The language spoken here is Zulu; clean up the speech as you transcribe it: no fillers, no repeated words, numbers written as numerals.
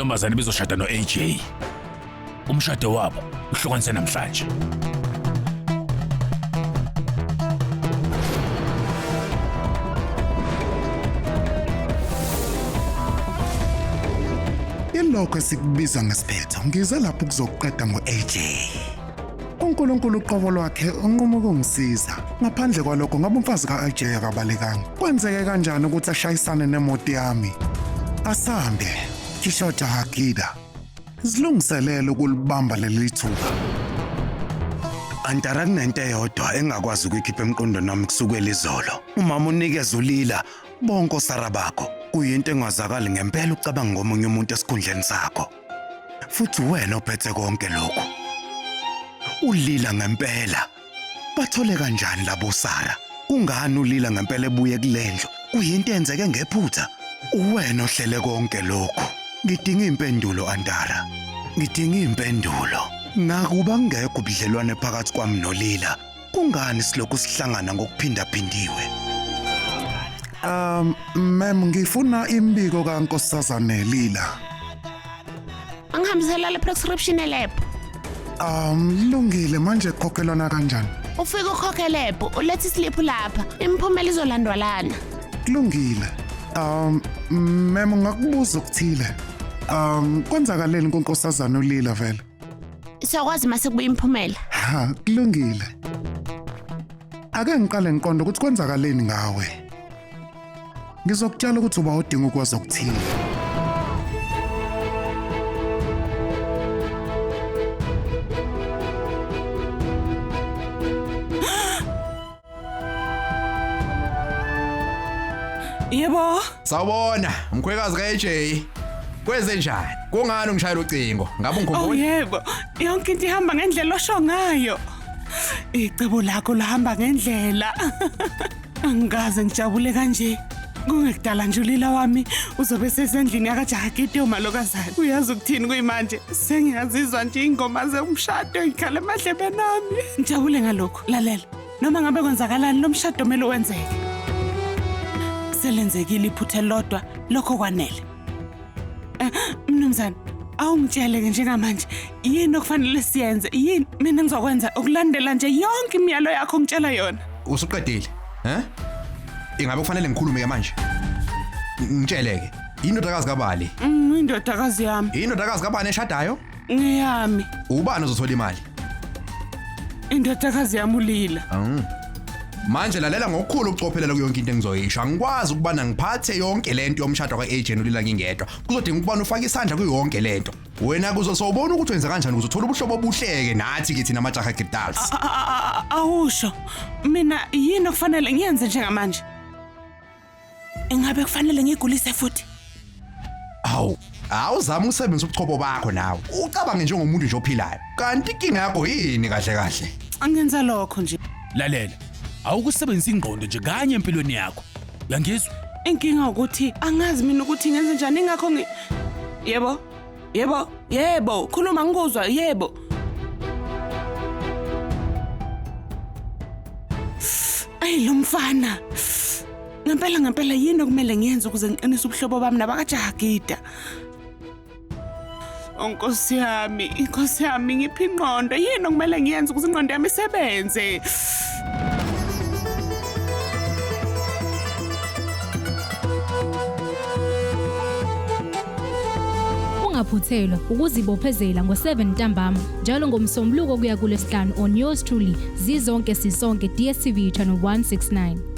Intombazane ibizoshada no-AJ. Umshado wabo uhlukanise namhlanje. Ilokho esikubiza ngesiphetho ngize lapho kuzoqeda ngo-AJ. uNkulunkulu uqobo lwakhe unquma ukungisiza. Ngaphandle kwalokho ngabe umfazi ka-AJ akabalekanga. Kwenzeke kanjani ukuthi ashayisane nemoto yami? Asambe, kisho Jahagida. Zilungiselele ukulibamba leli thuba. Antara kunento eyodwa engakwazi ukuyikhipha emqondweni wami kusukela izolo. Umama unikeza ulila bonke osara bakho. Kuyinto engazakali ngempela ucabanga ngomunye umuntu esikhundleni sakho. Futhi wena ophethe konke lokhu. Ulila ngempela. Bathole kanjani labo Sara? Kungani ulila ngempela ebuye kulendlu? Kuyinto eyenzeke ngephutha. Uwena ohlele konke lokhu. Ngidinga impendulo Antara. Ngidinga impendulo. Nakuba kungekho ubudlelwane phakathi kwami noLila, kungani silokhu sihlangana ngokuphindaphindiwe? Ma'am ngifuna imbiko kaNkosazane Lila. Angihambisela le prescription elab. Lungile manje khokhelwana kanjani? Ufike ukhokhe lab, ulethe islip lapha. Imiphumela izolandwa lana. Kulungile. Ma'am ngakubuza okuthile. Kwenzakaleni kuNkosazane uLila vele? Siyakwazi mase kubuya imiphumela. Ha, kulungile. Ake ngiqale ngiqonde ukuthi kwenzakaleni ngawe. Ngizokutshela ukuthi uba udinga ukwazi okuthile. Yebo. Sawubona, mkhwekazi ka-AJ. Kwenze njani? Kungani ungishayela ucingo? Ngabe Oh ungikhumbula? yebo. Yonke into ihamba ngendlela osho ngayo. Icebo lakho lahamba ngendlela. Angikaze ngijabule kanje. Kungekudala nje ulila wami uzobe sesendlini yakaJahagide umalokazana. Uyazi ukuthini kuyimanje? Sengiyazizwa nje ingoma zomshado ikhala emadlebeni ami. Ngijabule ngalokho. Lalela. Noma ngabe kwenzakalani lo mshado kumele wenzeke. Selenzekile iphutha elilodwa lokho kwanele. Mnumzane, awungitshele ke njengamanje yini okufanele siyenze? Yini mina ngizokwenza ukulandela nje yonke imiyalo yakho ngitshela yona. Usuqedile? Eh? Ingabe kufanele ngikhulume ke manje? Ngitshele ke. Indodakazi kabani? Indodakazi yami. Indodakazi kabani eshadayo? Ngeyami. Ubani ozothola imali? Indodakazi yami uLila. Manje lalela ngokukhulu ukucophelela kuyonke into engizoyisho. Angikwazi ukubana ngiphathe yonke lento yomshado ka-AJ noLila ngingedwa. Kuzodinga ukubana ufake isandla kuyo yonke lento. Wena kuzosobona ukuthi wenza kanjani ukuze uthole ubuhlobo obuhleke nathi kithi namajaha Gidals. Awusho. Mina yini okufanele ngiyenze njengamanje? Ingabe kufanele ngigulise futhi? Hawu, awuzama usebenzisa ubuchopho bakho nawe. Ucabange njengomuntu nje ophilayo. Kanti inkinga yakho yini kahle kahle? Angenza lokho nje. Lalela, awukusebenzisa ingqondo nje kanye empilweni yakho. Uyangizwa? Inkinga ukuthi angazi mina ukuthi ngenze njani ingakho ngi Yebo. Yebo, yebo, khuluma ngikuzwa, yebo. Ayi lo mfana. Ngempela ngempela yini okumele ngiyenze ukuze ngiqinise ubuhlobo bami nabakaJahagida? Oh Nkosi yami, Nkosi yami ngiphi ingqondo? Yini okumele ngiyenze ukuze ingqondo yami isebenze? Ungaphuthelwa ukuzibophezela ngo-7 ntambama njalo ngomsombuluko kuya kulwesihlanu on yours truly zizonke sisonke DStv channel 169.